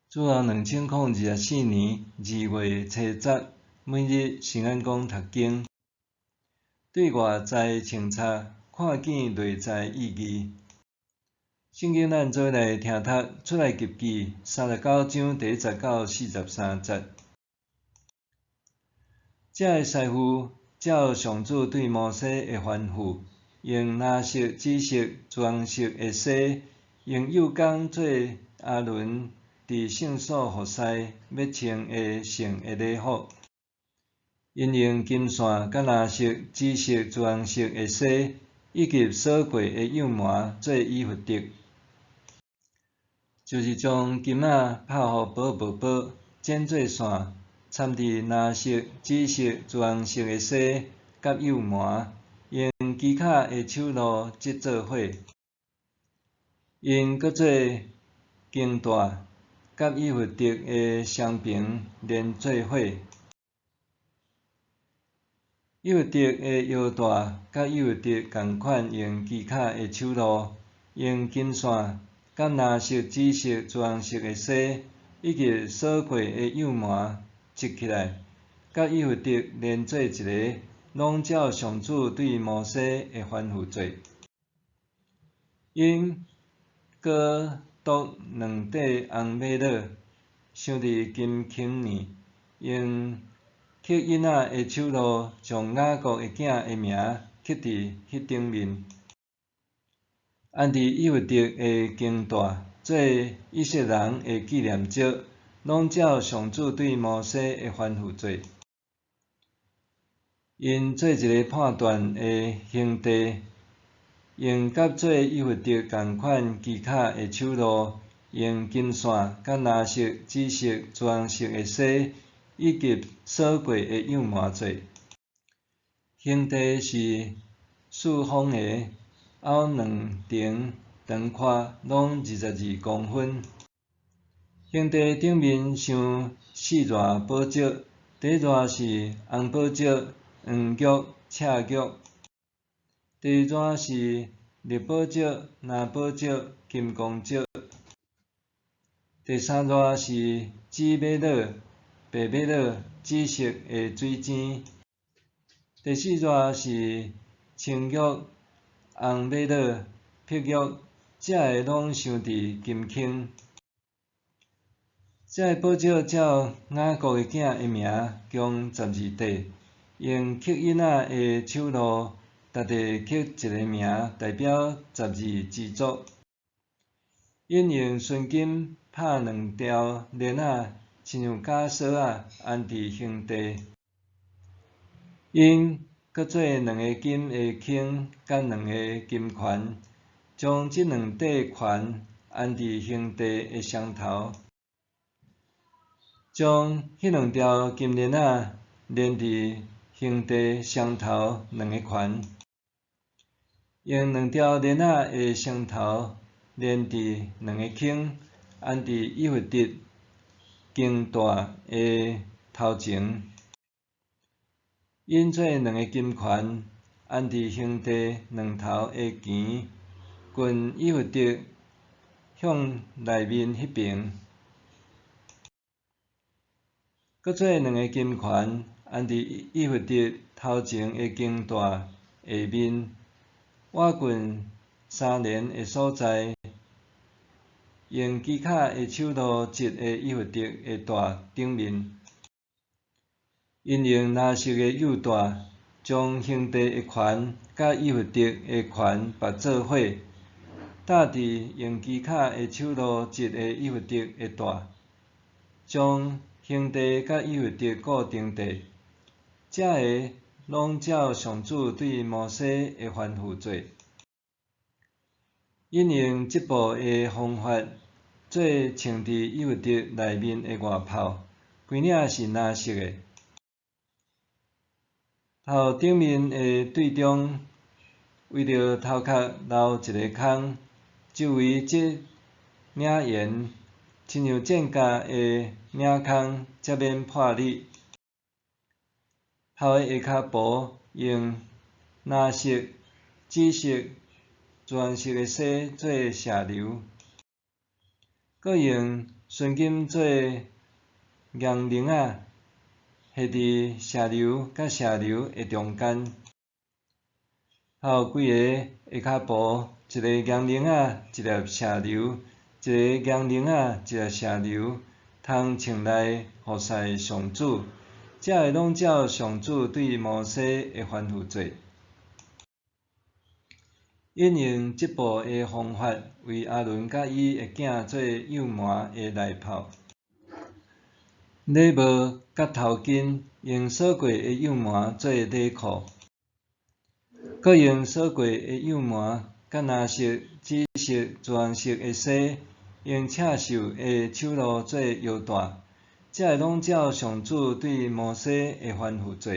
主後2024年2月七十，每日新安講讀經，對外在清查，看見內在意義。聖經咱做伙來聽讀出埃及記39章第1節到43節。這个師傅照上主對摩西的吩咐，用藍色、紫色、朱紅色的紗，用幼工做亞倫佇聖所服侍欲穿的聖的禮服。𪜶用金線佮藍色、紫色、朱紅色的紗，以及鎖過的幼縵做以弗得，就是將金仔拍予薄薄薄，剪做線，摻佇藍色、紫色、朱紅色的紗佮幼縵，用機巧的手路織做伙。𪜶閣做經帶，佮以弗得的雙爿連做伙。以弗得的腰帶佮以弗得仝款用機巧的手路，用金線佮藍色、紫色、朱紅色的紗，以及鎖過的幼縵織起來，佮以弗得連做一个，攏照上主對摩西的吩咐做。𪜶閣鑄兩塊紅瑪瑙，鑲佇金圈內，用刻印仔的手路，將雅各的囝的名刻佇彼頂面。安佇以弗得的經帶，做以色列人的紀念石，攏照上主對摩西的吩咐做。𪜶做一个判斷的刑地，用佮做以弗得仝款機巧的手路，用金線佮藍色、紫色、朱紅色的紗，以及鎖過的幼縵做。刑地是四方的，厚兩層，長寬攏22公分。刑地頂面鑲四熱寶石，第一熱是紅寶石、黃玉、赤玉；第二熱是綠寶石、藍寶石、金剛石；第三熱是紫瑪瑙、白瑪瑙、紫色的水晶；第四熱是青玉、紅瑪瑙、碧玉，這个攏鑲佇金圈。這个寶石照雅各的囝的名，共12塊，用刻印仔的手路，逐塊刻一个名，代表十二支族。𪜶用純金拍兩條鏈仔，親像枷鎖仔，安佇刑地。𪜶閣做兩个金的圈，佮兩个金環，將這兩塊環安佇刑地的雙頭，將彼兩條金鏈仔連佇刑地雙頭兩个環，用兩條鏈仔的雙頭連佇兩个圈，安佇以弗得經帶的頭前。𪜶做兩个金環，安佇刑地兩頭的墘，近以弗得向內面彼爿。閣做兩个金環，安佇以弗得頭前的經帶下面，倚近衫簾的所在，用機巧的手路織的以弗得的帶頂面。𪜶用藍色的幼帶，將刑地的環佮以弗得的環縛做伙，搭佇用機巧的手路織的以弗得的帶，將刑地佮以弗得固定佇。這个攏照上主對摩西的吩咐做。𪜶用織布的方法做穿佇以弗得內面的外袍，規領是藍色的。頭頂面的對中，圍著頭殼留一个空，周圍織領緣，親像戰甲的領空，才免破裂。袍的下跤部用藍色、紫色、朱紅色的紗做射流，閣用純金做硬鈴仔，繫佇射流佮射流的中間。頭幾个下跤步，一个硬鈴仔，一粒射流，一个硬鈴仔，一粒射流，通穿來服侍上主。這个攏照上主對摩西的吩咐做。𪜶用織布的方法，為亞倫佮伊的囝做幼縵的內袍。禮帽佮頭巾，用鎖過的幼縵做禮褲。閣用鎖過的幼縵佮藍色、紫色、朱紅色的紗，用刺繡的手路做腰帶。這个攏照上主對摩西的吩咐做。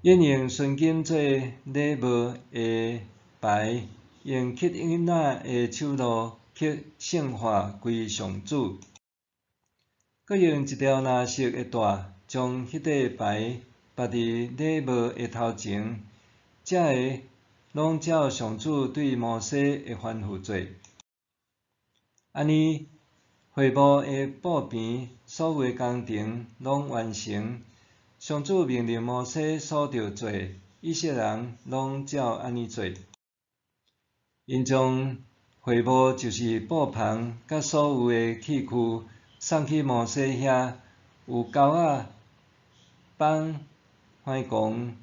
𪜶用純金做禮帽的牌，用刻印仔的手路刻聖化歸上主。閣用一條藍色的帶，將彼塊牌縛佇禮帽的頭前。這个攏照上主對摩西的吩咐做。按呢，會幕的布棚所有的工程攏完成。上主命令摩西所著做，以色列人攏照按呢做。𪜶將會幕就是布棚佮所有的器具送去摩西遐，有鈎仔、枋、橫摃、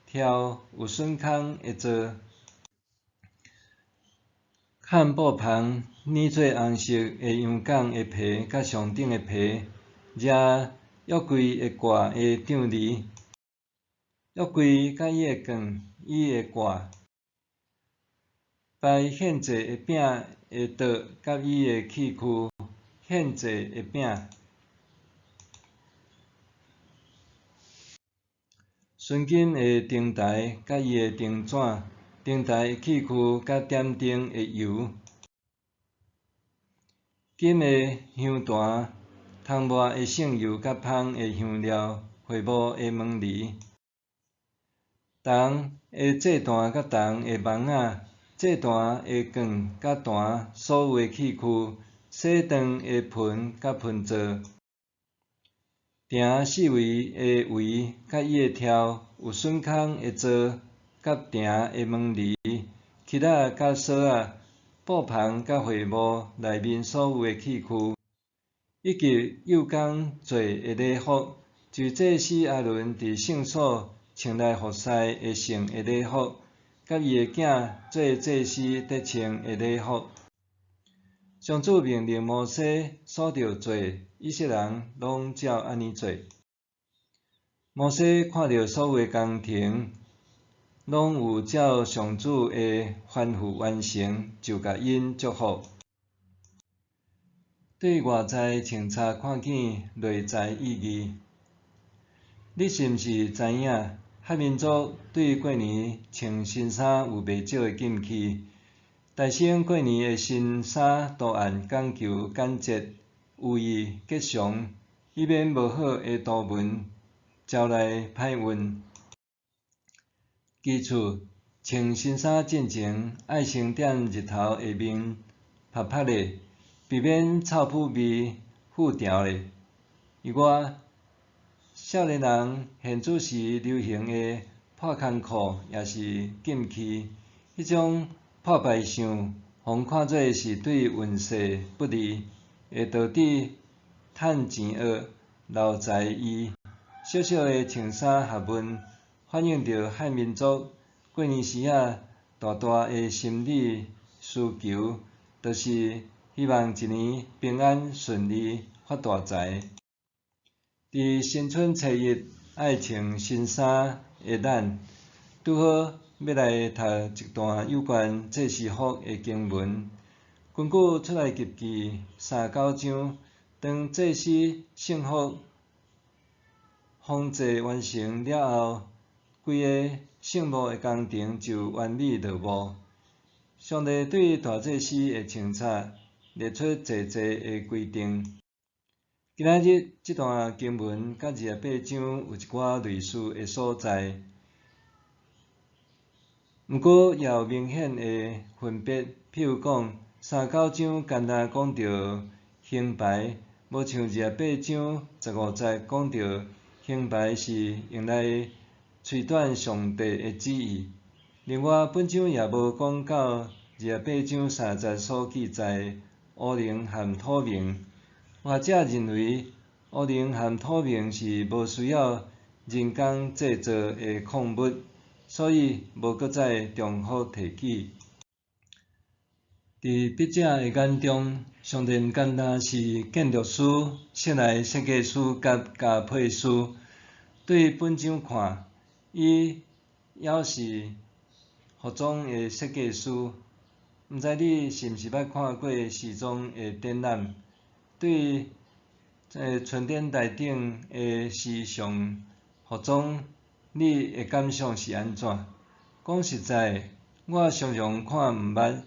柱有榫孔的座，崁布棚染做紅色的羊犅的皮佮上頂的皮，掠約櫃的蓋的帳籬，約櫃佮伊的棍、伊的蓋，擺獻祭的餅的桌佮伊的器具，獻祭的餅。純金的燈台佮伊的燈盞，燈台的器具佮點燈的油，金的香壇，塗抹的聖油佮芳的香料，會幕的門簾，銅的祭壇佮銅的網仔，祭壇的棍佮壇所有的器具，洗頓的盆佮盆座。埕四圍的圍佮伊的柱，有榫孔的座佮埕的門簾，欹仔佮索仔，布棚佮會幕內面所有的器具，以及幼工做的禮服，就是祭司亞倫佇聖所穿來服侍的聖的禮服，佮伊的囝做祭司得穿的禮服。上主命令摩西所著做，以色列人攏照按呢做。摩西看著所有的工程，攏有照上主的吩咐完成，就共𪜶祝福。對外在穿插看見內在意義。你是毋是知影，漢民族對過年穿新衫有袂少的禁忌？大省過年的新衫圖案講求簡潔、寓意吉祥，以免無好的圖紋招來歹運。其次，穿新衫進前，愛先踮日頭下面曬曬咧，避免臭腐味附牢咧。以外，少年人現主時流行的破空褲也是禁忌，彼種破敗相，予人看做是對運勢不利，會導致趁錢惡、漏財意。小小的穿衫學問，反映著漢民族過年時仔大大的心理需求，就是希望一年平安順利、發大財。佇新春初一愛穿新衫的咱，拄好欲來讀一段有關祭司服的經文。根據出埃及記39章，當祭司聖服縫製完成了後，規个聖幕的工程就完美落幕。上帝對大祭司的穿插列出濟濟的規定。今仔日這段經文佮28章有一寡類似的所在，毋過也有明顯的分別。譬如講，三九章干焦講著胸牌，無像28章15節講著胸牌是用來推斷上帝的旨意。另外，本章也無講到28章3節所記載烏陵和土明。學者認為烏陵和土明是無需要人工製造的礦物，所以無閣再重複提起。佇筆者的眼中，上帝毋干焦是建築師、室內設計師佮交配師。對本章看，伊猶是服裝的設計師。毋知你是毋是捌看過時裝的展覽？對春典台頂的時尚服裝，你的感想是按怎？講實在，我常常看毋捌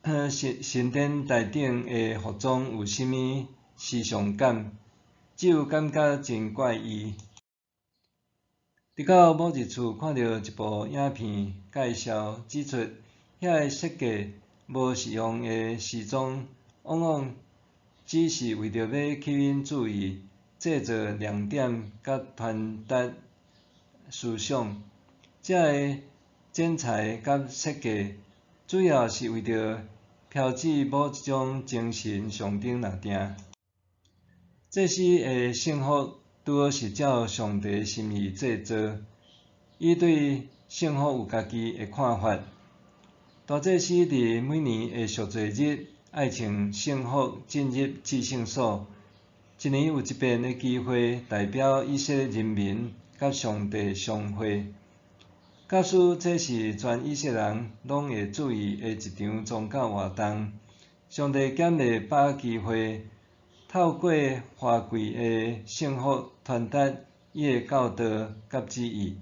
神殿台頂的服裝有啥物時尚感，只有感覺真怪異。直到某一次看著一部影片介紹，指出遐个設計無實用的時裝，往往只是為著欲吸引注意，製造亮點佮傳達思想。這个剪裁佮設計，主要是為著標誌某一種精神象徵爾定。祭司的聖服拄好是照上帝心意製造，伊對聖服有家己的看法。大祭司佇每年的贖罪日，愛穿聖服進入至聖所，一年有一遍的機會，代表以色列人民佮上帝相會。假使這是全以色列人攏會注意的一場宗教活動，上帝敢會把握機會，透過華貴的聖服傳達伊的教導佮旨意？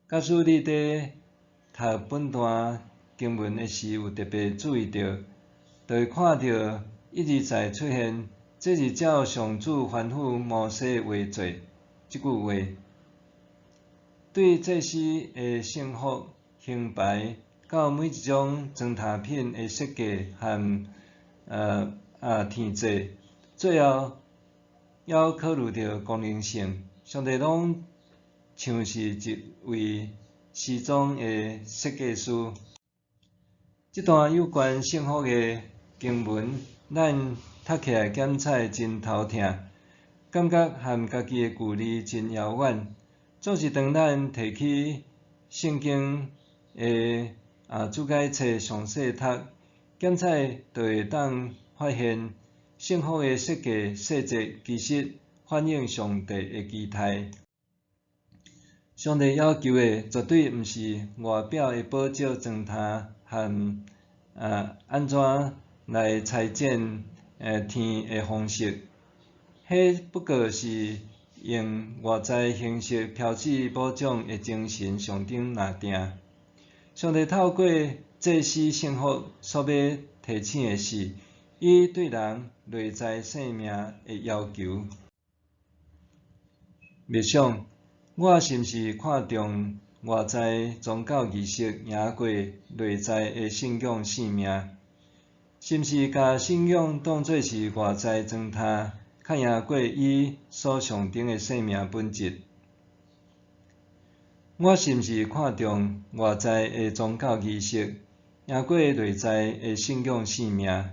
假使你佇讀本段經文的時有特別注意著，就會看著一而再出現，這是照上主吩咐摩西的話做，這句話。對祭司的聖服、胸牌，到每一種裝飾品的設計和添製，最後猶考慮著功能性，上帝攏像是一位時裝的設計師。這段有關聖服的經文，咱讀起來檢採真頭疼，感覺和家己的距離真遙遠。總是當咱提起聖經的注解冊詳細讀，檢採就會當發現聖服的設計細節，其實反映上帝的期待。上帝要求的絕對毋是外表的寶石裝飾和按怎來裁剪天的方式，彼不過是用外在形式標誌某種的精神象徵爾定。上帝透過祭司聖服所欲提醒的是，伊對人內在生命的要求。默想，我是毋是看重外在宗教儀式贏過內在的信仰生命？是毋是共信仰當做是外在裝飾，較贏過伊所象徵的生命本質？我是毋是看重外在的宗教儀式，贏過內在的信仰生命？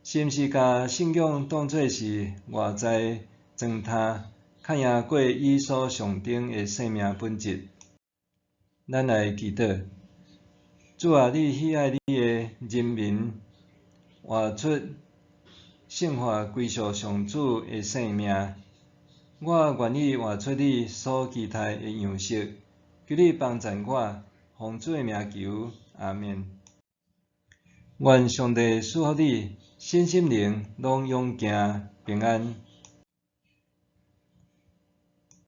是毋是共信仰當做是外在裝飾，較贏過伊所象徵的生命本質？咱來祈禱，主啊，你喜愛你的人民活出聖化歸屬上主的生命。我願意活出你所期待的樣式，求你幫贊我，奉主的名求，阿們。願上帝賜福你，身心靈攏勇健平安。